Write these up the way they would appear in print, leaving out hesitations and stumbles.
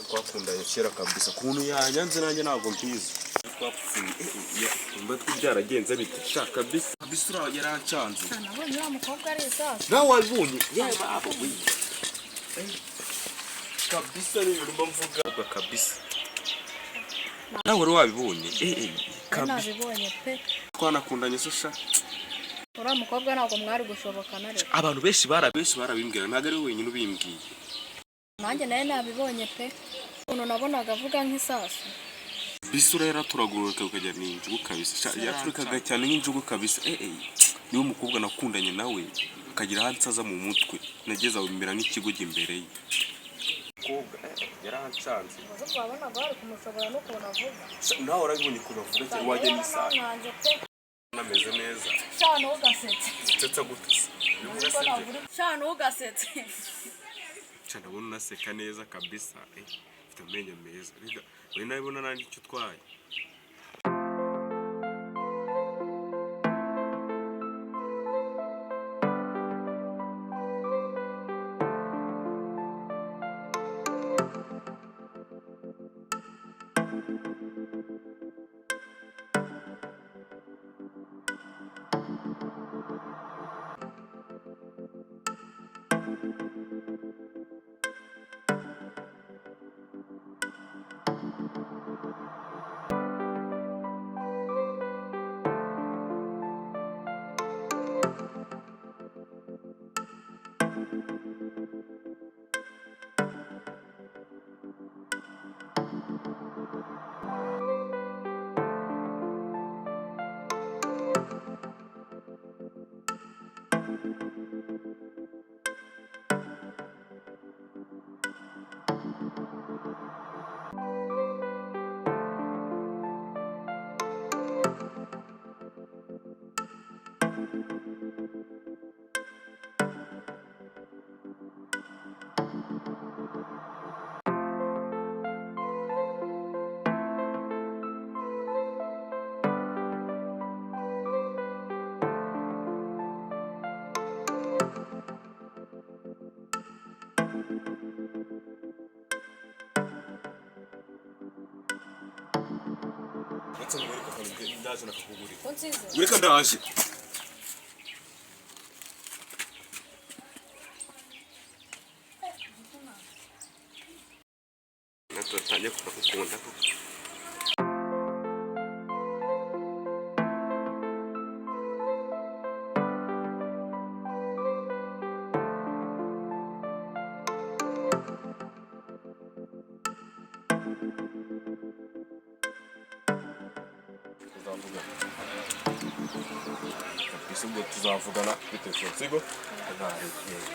Twakundanye kera kabisa, ukuntu yanyanze nanjye ntabwo mbizi. Twapfuye mba byaragenze bite sha? Kabisa kabisa, uriya yarancanze. Nabonye uriya mukobwa ari isasu. Nawe wabibonye? Yewe baba we, kabisa ni ibintu mba mvuga kabisa. Nawe wari wabibonye? Kabisa. Nabibonye pe. Twanakundanye se sha. Uriya mukobwa ntabwo mwari gushobokana rero. Abantu benshi barabimbwira, ntabwo ari we wenyine ubimbwiye. Nanjye nawe nabibonye pe, ukuntu nabonaga avuga nk'isasu. Bisura yaraturagurika ukajya ni injugu kabisa sha, yaturikaga cyane nk'injugu kabisa. Niwe mukobwa nakundanye nawe akagira aho ansaza mu mutwe, nageze aho bimera nk'ikigoryi imbere ye. Mukobwa yarancanze. Uzi wabonaga bari kumushobora n'ukuntu avuga. Sha, nawe urabibonye ukuntu avuga cyane, wajya n'isaha. Nanjye pe. Nameze neza. Sha, ntugasetse. Nsetsa gute se? Bivuga se ibyo? Sha, ntugasetse. Sha, ndabona unaseka neza kabisa. Ufite amenyo meza. Rega we, nabibona nanjye icyo utwaye. Ndetse nkwereka akantu, ndaje nakakugurira. Ko nsize? Ureka, ndaje. Natwe kuva kukunda koko. Tuzavugana kabisa, ubwo tuzavugana kuri telefone, sibwo? Ntarekeye.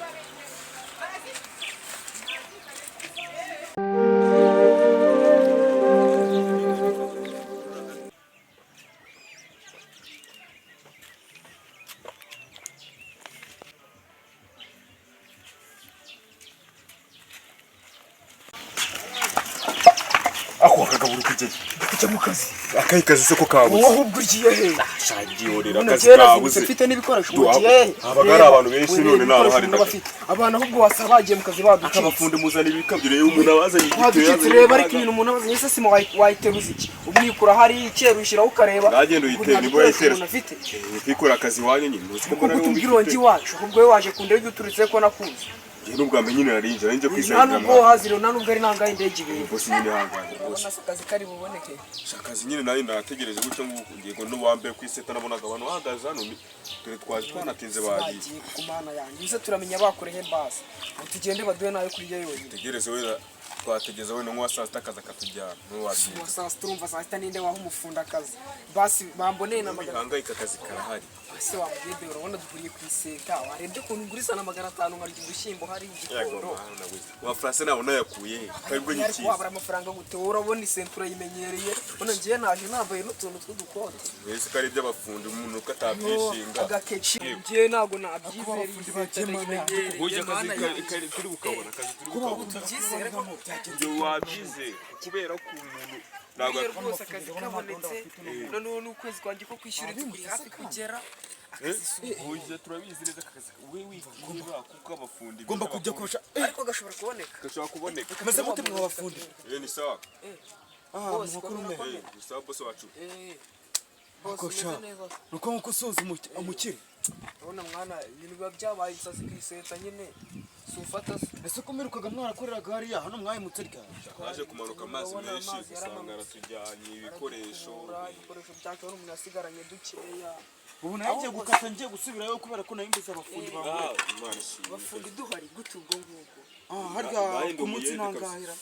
Ako akagabura kugera. Kujya mu kazi. Akahe kazi se ko kabuze? Wowe ahubwo ugiye he? Shangihorera, None akazi kera kabuze. zindutse mfite n'ibikoresho, ugiye he? Habaga hari abantu benshi, none ntawe uhari. Bafite abantu, ahubwo wasaba bagiye mu kazi baducitse. Akabafundi muzana ibikabyo, reba umuntu abazanye igitiyo. Baducitse. Yazanye Reba ariko imbaraga. ibintu umuntu abazanye se, sima wayiteruza iki? Umwikura hariya icyeru ushyiraho ukareba. Nagenda Ubu uyitere, nta nibwo bikoresho wayitera. umuntu afite. Kwikorera akazi iwanyu nyine ntuzi ko Kuko mbona ariwe gutubwira ubifite. urongi iwacu, ahubwo wowe waje kundeba ibyo uturutse ko nakuzi. Njye n'ubwa mbere nyine narinjye Nta kwisayidira. nubwo wahazira, nta nubwo ari nangahe indege ibintu. Bose nyine hangane rwose. Urabona se akazi kari buboneke? Sha, akazi nyine nanjye ndategereje gutyo nguko, ngiye ngo n'uwambaye ku iseta nabonaga abantu bahagaze hano dore twaje twanatinze, bagiye. Bagiye ku mana yanjye, uze turamenya bakorehe mbasi ngo tugende baduhe nayo kurya yonyine. Tegereze we, twategeze we n'uwa saa sita akaza akatujyana ntiwabyita. Uwa saa sita, urumva saa sita ninde waha umufundi akazi? Basi bamboneye na 500. Wihangayika, akazi karahari. Ese wamubwiye, urabona duhuriye ku iseta, warebye ukuntu nguriza na 500 nkarya udushyimbo hari Yego. igikondo. Mana we, wa Francis nabona yakuye he karibwo? Ariko Nyikizi. wabura amafaranga gute wowe? Urabona isenta urayimenyereye, ubona ngiye naje nambaye n'utuntu tw'udukote. Mwese ko ari iby'abafundi, umuntu uko atabyishinga. Agakeci ngiye ntabwo nabyizera, iyi senta ndayimenyereye. Burya akazi Mana yanjye. turi bukabona, akazi turi bukabona. Tubyizere ko Ibyo wabyizera kubera ko umuntu ntabwo buriya rwose akazi kabonetse, noneho n'ukwezi kwanjye ko kwishyura inzu kuri hafi kugera. Oya, turabizi neza aka kazi. We wikireba kuko abafundi Ngomba kujya kubasha. Ariko gashobora kuboneka. Gashobora kuboneka. Meze mute mwa bafundi? Ni sawa. Ah, Bose, mukuru komera, me. komera. Ni sawa, boss wacu. Bose Kosha. umeze neza. Nuko nkuko usuhuza umukire. Urabona mwana, ibintu biba byabaye ibisazi ku iseta nyine, si ufata se. Ese ko mwirukaga mwarakoreraga hariya, hano mwahimutse ryari? Haje kumanuka amazi Urabona menshi, amazi usanga yaramanutse. aratujyanye ibikoresho. Aradukura, ibikoresho byacu, urabona umuntu yasigaranye dukeya. Ubu nayo ngiye gukata, ngiye gusubirayo kubera ko nari mbuze abafundi bankorera. Ah, Imana ishimwe. Abafundi duhari gute ubwo ngubwo? Ah, harya Ngahe ku munsi ndi umuyede. ntangahera?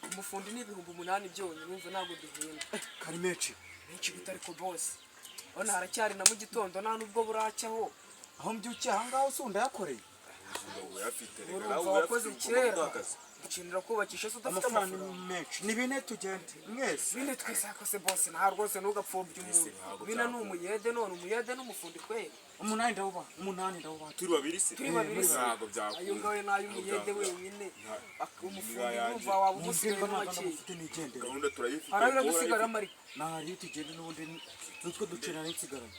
Umufundi ni 8000 byonyine, urumva ntabwo duhenda. Kari menshi. Menshi gute ariko bose? Urabona haracyari na mu gitondo, nta nubwo buracyaho. Aho mbyukiye aha ngaho se undayakoreye? Uyafite reka nawe. Urumva wakoze Uyafite, ugomba kera. kuduha akazi. Ukenera kubakisha se udafite Amafaranga amafaranga? ni menshi, ni bine, tugende mwese. Bine twese akose bose, nta rwose ntugapfobye umuntu. Ntabwo Bina ni byakunda. umuyede, none umuyede n'umufundi kweli. 8 ndawubaha, 8 ndawubaha. Turi babiri se? Turi babiri se? Ntabwo byakunda. Ayo ngayo ni ay'umuyede wenyine. Umufundi Yanjye. urumva waba Mumbwirwa umusigayemo ntabwo makeya. mufite, nigendere. Gahunda turayifite. Harabira Wowe dusigaramo ariko. Nari tugende n'ubundi nutwo ducira nari nsigaranye.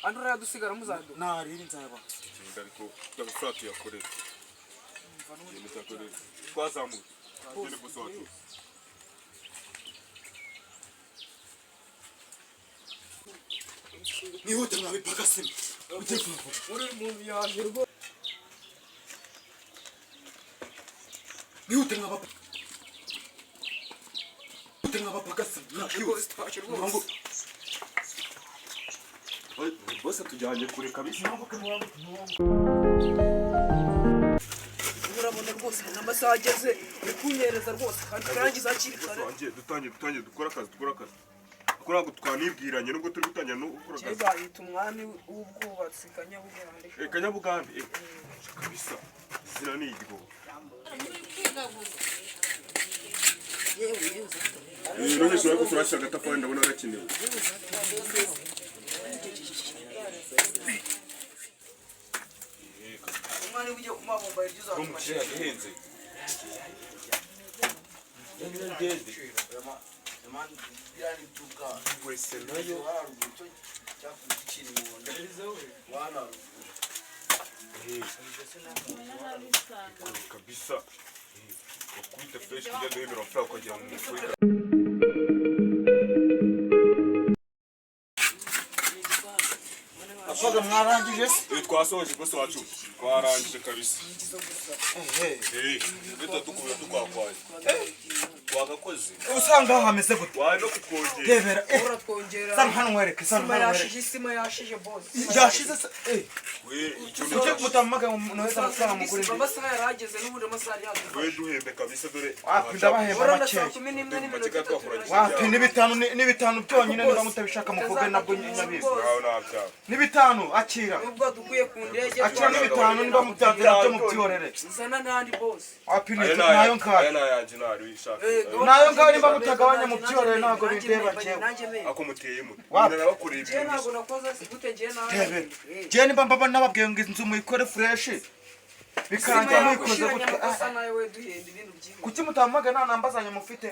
Andi urayadusigara muzaduha. Nari nzayabaha. Tugenda ariko amafaranga tuyakorere. Tugenda tuyakorere. Twazamuye. Tugende, boss wacu. Mwihute mwabipakasemo, ujye kuvuga. Uri muntu yaje rwose. Mwihute mwaba, mwihute mwabapakasemo. Rwose twaje rwose. Bose tujyanye kure kabisa. Urabona rwose n'amasaha ageze, uri kunyereza rwose kandi turangiza hakiri kare. Wanjye, dutangiye, dutangiye, dukora akazi, dukora akazi. Kuko ntabwo twanibwiranye nubwo turi gutangira no gukora akazi. Bayita umwami w'ubwubatsi Kanyabugande. Kanyabugande, kabisa izina ni iryo. None ushobora ko turashya agatafari, ndabona gakenewe. Umwami ugiye kumabumba iryo uzatuma. Umukiriya yahenze. Wese nayo. Kabisa wakubita fresh kujya duhembera amafaranga ukagira ngo umukore. Abaga mwarangije se? Twasoje, boss wacu, twarangije kabisa. Duhita dukubira tukwakwaye wagakoze. Usanga hameze gute? Waje no kutwongera. Rebera. Uratwongera. Sana hano nkwereke, sana Isima hano nkwereke. yashije, isima yashije boss. Yashize se? We icyo Ujye mutamamaga noheza amafaranga mugure Isima indi. amasaha yarageze n'ubundi, amasaha yari yadufashe. We duhembe kabisa dore. Wapi, ndabahemba Urabona saa makeya. 11:30 birageze. Wapi, ni bitanu, ni bitanu byonyine. Niba mutabishaka muvuge, nabwo nyabizi. Nawe ntabyaba. Ni bitanu, akira. Nubwo dukuye ku ndege. Akira, ni bitanu. Niba mubyanze nabyo mubyihorere. Zana n'andi boss. Wapi, ni Aya ni nayo ayanjye, ngayo. aya ni ayanjye, ntari uyishaka. Nayo ngayo, nimba mutagabanya mubyihorere, ntabwo bindeba njyewe. Nanjye mbe. Ako muteye mute? Wapi? Narabakoreye Njyewe ibintu. ntabwo nakoze gute njyewe nawe. Rebera njyewe, nimba mbaba nababwiye ngo inzu muyikore fresh, bikarangira muyikoze gutya. Amakosa nayo, we duhenda ibintu byihuse. Kuki mutampamagaye nta nambazanye mufite?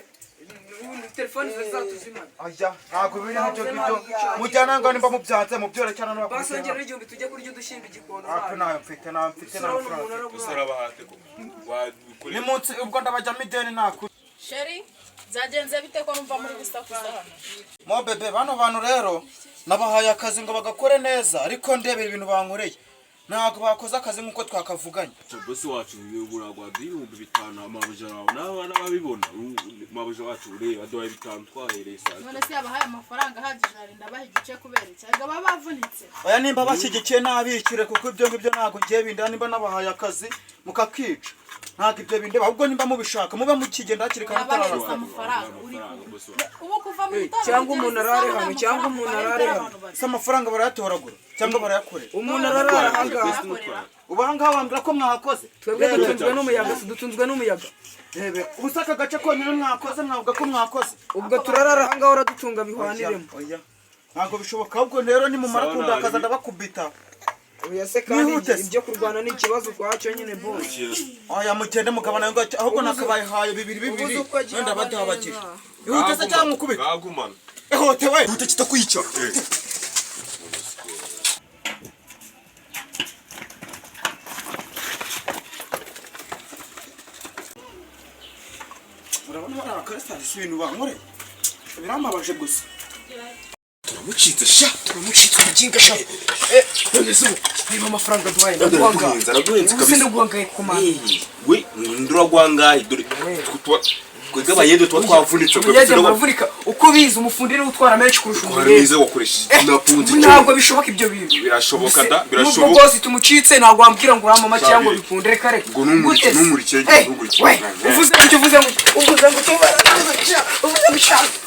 Ubundi telefone zizatuzimana. Aya ntabwo biri ibyo ngibyo mujyana ngaho. Nimba mubyanze mubyore cyane. Basongera N'abakurikiye 1000 tujye kurya udushyimbo igikondo. Wapi, nayo mfite, nayo mfite, nta Urabona mafaranga umuntu mfite. arabura. Usarabahate ko wabikoreye. Ni munsi ubwo ndabajyamo ideni nakuri. Chéri, byagenze bite ko numva muri gusakuza hano? Mo bébé, bano bantu rero nabahaye akazi ngo bagakore neza, ariko ndebera ibintu bankoreye, ntabwo bakoze akazi nk'uko twakavuganye. Boss wacu, uragwa 5000, amabuja wawe nawe n'ababibona. Mabuja wacu, ureba aduhaye 5 twahereye saa None se yabahaye amafaranga ahagije, arinda abaha igice kubera iki? Erega baba bavunitse. Oya, nimba bashyigikiye n'abishyure, kuko ibyo ngibyo ntabwo ngiye bindeba. Nimba nabahaye akazi mukakica, ntabwo ibyo bindeba. Ahubwo nimba mubishaka mube mukigenda hakiri kare Yabahereza mutararara. amafaranga uri ubu kuva mu gitondo Cyangwa kugeza umuntu isaha arare nta hano, cyangwa mafaranga umuntu twari arare imbere hano. abantu bari. Se amafaranga barayatoragura cyangwa barayakorera? Umuntu ararara ahangaha. Barayakorera. Ubu aha ngaha wambwira ko mwahakoze? Twebwe dutunzwe n'umuyaga, dutunzwe n'umuyaga. Rebe, ubu se aka gace konyine mwakoze, mwavuga ko mwakoze? Ubwo turarara ahangaha, uradutunga bihwaniremo. Oya, ntabwo bishoboka. Ahubwo rero nimumara Sawa, kundakaza nabi. ndabakubita. Oya se kandi. Mwihute se. Ibyo kurwana ni ikibazo ukwacyo nyine boss. Oya, mugende mugabana ngo ahubwo nakabahaye bibiri bibiri. Ubuze uko agiye Wenda aba badahabagije. neza. Ihute se cyangwa ukubite. Bwagumana. Ihute we, ihute kitakwica. Karisitasi, si ibintu bankoreye birambabaje gusa. Turamucitse sha. Turamucitse umuginga sha. Eh, none se ubu reba amafaranga duhaye, ndaguhangaye. Araguhenze, araguhenze Ubu se kabisa. ndaguhangaye ku mana? We, nduragwangaye dore twebwe abayede tuba twavunitse. Umunyage muravunika uko ubizi, umufundi niwe utwara menshi kurusha Twara umuyede. neza, wakoresheje napunze. Ntabwo bishoboka ibyo bintu. Birashoboka da, Nubwo birashoboka. bwose tumucitse, ntabwo wambwira ngo uramama cyangwa Sabiri. bikunde, reka reka. Ngo ntumurike, Gute se? ntumurike, Eh, ntumurike. we, uvuze ngo uvuze ngo uvuze ngo uvuze ngo uvuze ngo.